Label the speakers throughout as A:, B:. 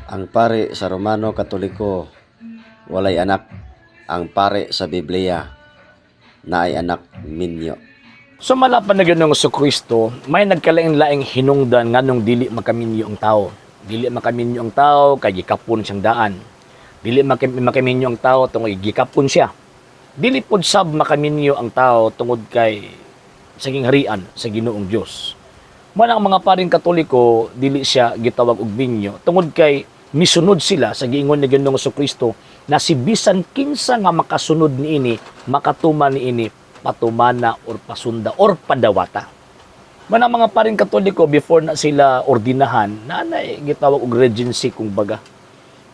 A: Ang pare sa Romano Katoliko walay anak. Ang pare sa Biblia naay anak, minyo.
B: So mala pa na Ginoong Kristo, may nagkalain-laing hinungdan nganong dili makaminyo ang tao. Dili makaminyo ang tao kay gikapon siyang daan. Dili makaminyo ang tao tungod gikapon siya. Dili pod sab makaminyo ang tao tungod kay sa gingharian sa Ginoong Dios. Man ang mga paring Katoliko, dili siya gitawag og minyo tungod kay misunod sila sa giingon ni Ginoong Kristo na si bisan kinsa nga makasunod niini, makatuman niini, patumana or pasunda or padawata. Man ang mga paring Katoliko, before na sila ordinahan, naanay gitawag og regency kung baga.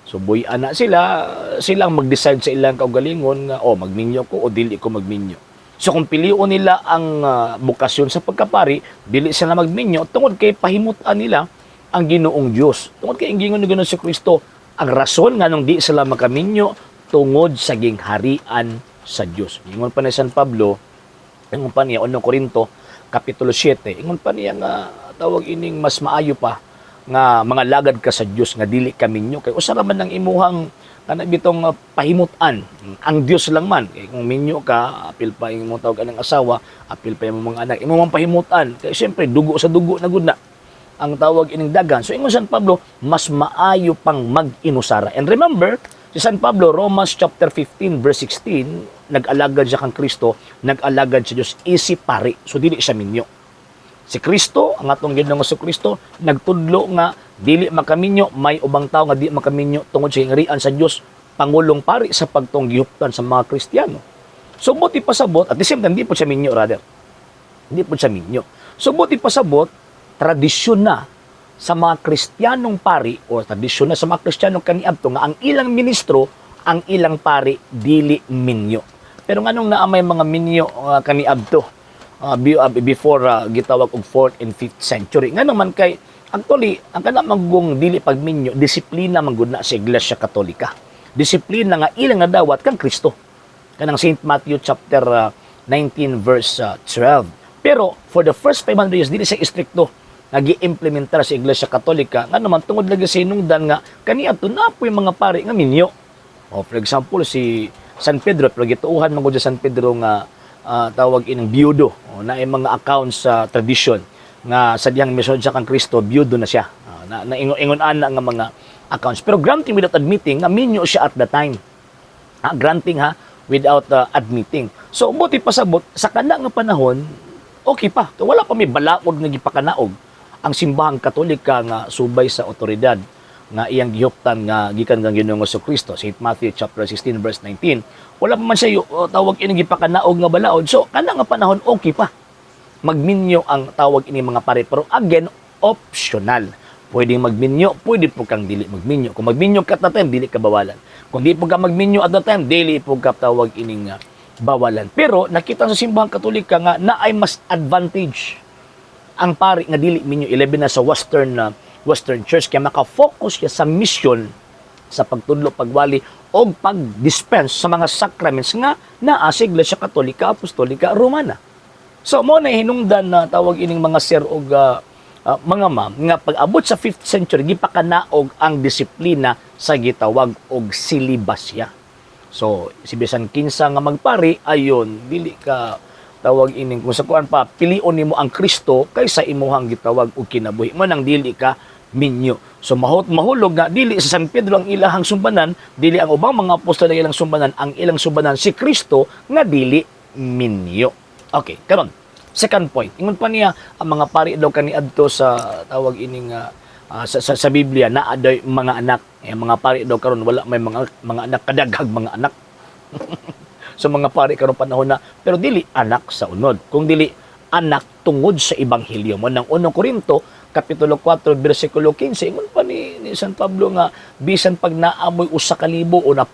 B: So buy-an na sila, silang mag-decide sa ilang kaugalingon nga oh, magminyo ko o dili ko magminyo. So kung pilion nila ang bokasyon sa pagkapari, dili sila magminyo tungod kay pahimutan nila ang Ginoong Dios. Tungod kay ang giingon ni Ginoong si Kristo, ang rason nganong di sila makaminyo tungod sa gingharian sa Dios. Ingon pa ni San Pablo, ingon pa niya 1 Corinto kapitulo 7, ingon pa niya nga tawag ining mas maayo pa nga mga lagad ka sa Dios nga dili ka minyo kay usa ra man ang imuhang kana bitong pahimutan, ang Dios lang man. Kay kung minyo ka, apil pa imong tawag anang asawa, apil pa imong mga anak, imong mang pahimutan kay siyempre dugo sa dugo na gud na ang tawag ining dagan. So ingon San Pablo, mas maayo pang mag-inusara. And remember, si San Pablo, Romans chapter 15 verse 16, nag-alagad siya kang Kristo, nag-alagad sa Dios isip pari. So dili siya minyo. Si Kristo, ang atong Ginoong Kristo, nagtudlo nga dili makaminyo, may ubang tao nga di makaminyo tungod sa gingharian sa Dios, pangulong pari sa pagtong gihuptan sa mga Kristiyano. So buti pasabot, at the same time, di po siya minyo rather. Hindi po siya minyo. So buti pasabot, tradisyon na sa mga Kristiyanong pari o tradisyon na sa mga Kristiyanong kaniadto nga ang ilang ministro, ang ilang pari dili minyo. Pero nganong naa may mga minyo kaniadto before gitawag og 4th and 5th century? Ngano man kay actually ang kana manggong dili pagminyo, disiplina man gud na sa Iglesia Katolika. Disiplina nga ilang nadawat kang Kristo. Kanang St. Matthew chapter 19 verse 12. Pero for the first 500 years, dili siya istrikto nga gi-implementar sa Iglesia Katolika, nga naman tungod lagi sa hinungdan nga kaniadto na po yung mga pari nga minyo. O for example, si San Pedro, pero gituuhan man gud sa San Pedro nga tawag ining biyudo. O, na mga accounts sa tradition nga sa diyang misunod siya kang Kristo, biyudo na siya. Na ingon ana nga mga accounts. Pero granting without admitting nga minyo siya at the time. Ha, granting ha, without admitting. So buti pasabot sa kana nga panahon, okay pa. Wala pa may balaod nga gipakanaog ang Simbahang Katolika nga subay sa otoridad nga iyang gihuptan nga gikan kang Ginoong Kristo, St. Matthew chapter 16 verse 19. Wala pa man siya tawag ini gipakanaog nga balaod. So kana nga panahon, okay pa magminyo ang tawag ini mga pare, pero again, optional. Pwedeng magminyo, pwede po kang dili magminyo. Kung magminyo ka at the time, dili ka bawalan. Kung di po ka magminyo at the time, dili po ka tawag ining bawalan. Pero nakita sa Simbahang Katolika nga na ay mas advantage ang pari nga dili minyo, 11 na sa Western Church, kaya maka-focus siya sa mission, sa pagtudlo, pagwali o pag-dispense sa mga sacraments nga naa sa Iglesia Katolika Apostolika Romana. So mo na hinungdan na tawag ining mga sir og mga ma'am nga pag-abot sa 5th century, gipakanaog ang disiplina sa gitawag og silibasya. So si bisan kinsa nga magpari, ayon dili ka tawag ining kung sa kuan pa, pilion nimo ang Kristo kaysa imuhang gitawag og kinabuhi mo nang dili ka minyo. So mahot mahulog nga dili sa San Pedro ang ilahang sumbanan, dili ang ubang mga apostol ang ilang sumbanan, ang ilang sumbanan si Kristo nga dili minyo. Okay, karon second point. Ingon pa niya, ang mga pari daw kaniadto sa tawag ining sa Biblia na adoy mga anak. Eh, mga pari daw karon wala may mga anak, kadaghag mga anak. So mga pari karon panahon na, pero dili anak sa unod. Kung dili anak tungod sa ebanghelyo mo ng 1 Corinto kapitulo 4 bersikulo 15, ingon pa ni San Pablo nga bisan pag naamoy 1,000 o 10,000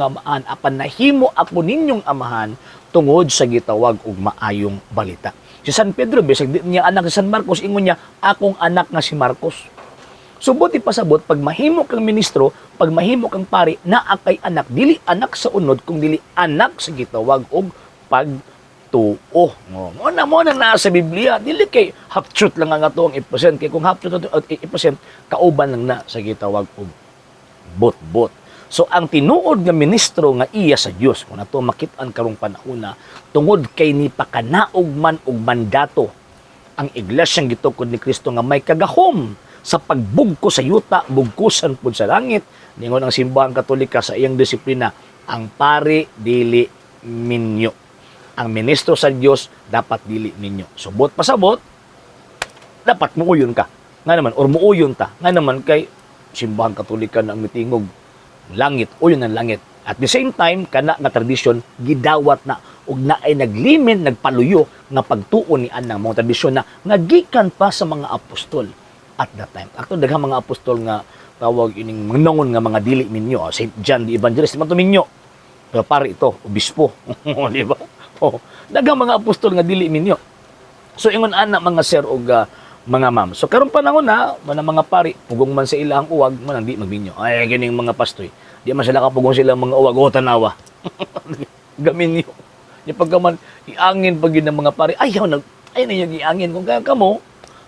B: nga amahan, apan nahimo ako ninyong amahan tungod sa gitawag og maayong balita. Si San Pedro, bisag di niya anak si San Marcos, ingon niya, "Akong anak nga si Marcos." So buti pasabot, pag mahimo kang ministro, pag mahimo kang pari, naa kay anak, dili anak sa unod, kung dili anak sa gitawag og pagtuo. Pagtuo. Mo na naa sa Biblia. Dili kay half truth lang ang ato ang i-present. Kay kung half truth ato i-present, kauban lang na sa gitawag og bot-bot. So ang tinuod nga ministro nga iya sa Dios, kung ato makit-an karong panahona, tungod kay ni pakanaog man og mandato ang iglesyang gitukod ni Kristo nga may kagahom sa pagbugko sa yuta, bugkusan pud sa langit. Ningon ang Simbahang Katolika sa iyang disiplina, ang pari dili minyo. Ang ministro sa Dios dapat dili minyo. Subot pasabot, dapat muuyon ka. Nga naman, or muuyon ta. Nga naman kay Simbahang Katolika na ang mitingog langit, uyon ang langit. At the same time, kana nga tradisyon gidawat na ug naay naglimin, nagpaluyo nga pagtuo ni anang mga tradisyon na nga gikan pa sa mga apostol at that time. Actually, daghang mga apostol nga tawag ining mga nga mga dili minyo. Saint John the Evangelist man to minyo. Pero pare ito, obispo. Di ba? Oh, daghang mga apostol nga dili minyo. So ingon ana, mga sir og mga ma'am. So karon panahon na man ang mga pari pugong man sa ilang uwag man ang di magminyo. Ay, ganing mga pastoy. Di man sila kapugong sila mga uwag o tanawa. Gaminyo. Di pagka man iangin pag yun ng mga pari, ayaw nag ay na yung iangin kung kaya kamo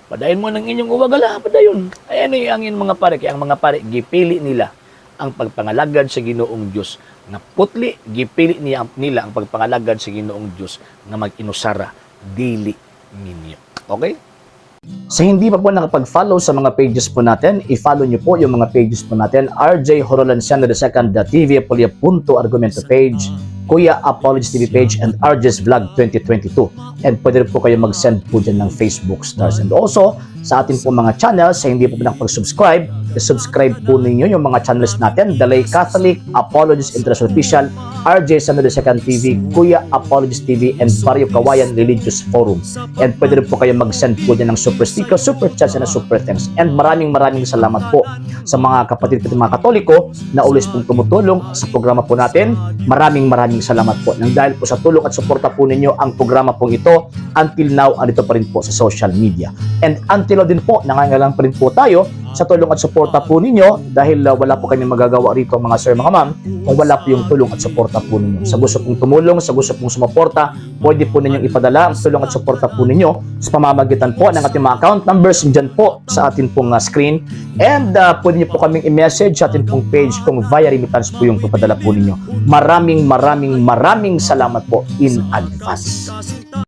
B: padayon mo ng inyong uwag, ala padayon. Ay na iangin mga pari, kaya ang mga pari gipili nila ang pagpangalagad sa Ginoong Dios nga putli, gipili nila ang pagpangalagad sa Ginoong Dios nga mag-inusara, dili minyo. Okay? Sa hindi pa po nakapag-follow sa mga pages po natin, i-follow nyo po yung mga pages po natin. RJ Horolanciano II, TV Apolia Punto Argumento page, Kuya Apologies TV page, and RJ's Vlog 2022. And pwede rin po kayo mag-send po dyan ng Facebook stars. And also, sa atin po mga channels, sa hindi po nakapag-subscribe, i-subscribe po ninyo yung mga channels natin: The Lay Catholic, Apologies International Official, RJ Samuel II TV, Kuya Apologies TV, and Barrio Kawayan Religious Forum. And pwede rin po kayo mag-send po dyan ng super sticker, super chats, and super thanks. And maraming maraming salamat po sa mga kapatid ko, mga Katoliko na always pong tumutulong sa programa po natin. Maraming maraming salamat po. Nang dahil po sa tulong at suporta po ninyo, ang programa pong ito until now andito pa rin po sa social media. And until now din po, nangangailangan pa rin po tayo sa tulong at suporta po ninyo dahil wala po kami magagawa rito, mga sir, mga ma'am, kung wala po yung tulong at suporta po ninyo. Sa gusto pong tumulong, sa gusto pong sumuporta, pwede po ninyong ipadala ang tulong at suporta po ninyo sa pamamagitan po ng ating mga account numbers dyan po sa atin pong screen. And pwede niyo po kaming i-message sa atin pong page kung via remittance po yung papadala po ninyo. Maraming maraming maraming salamat po in advance.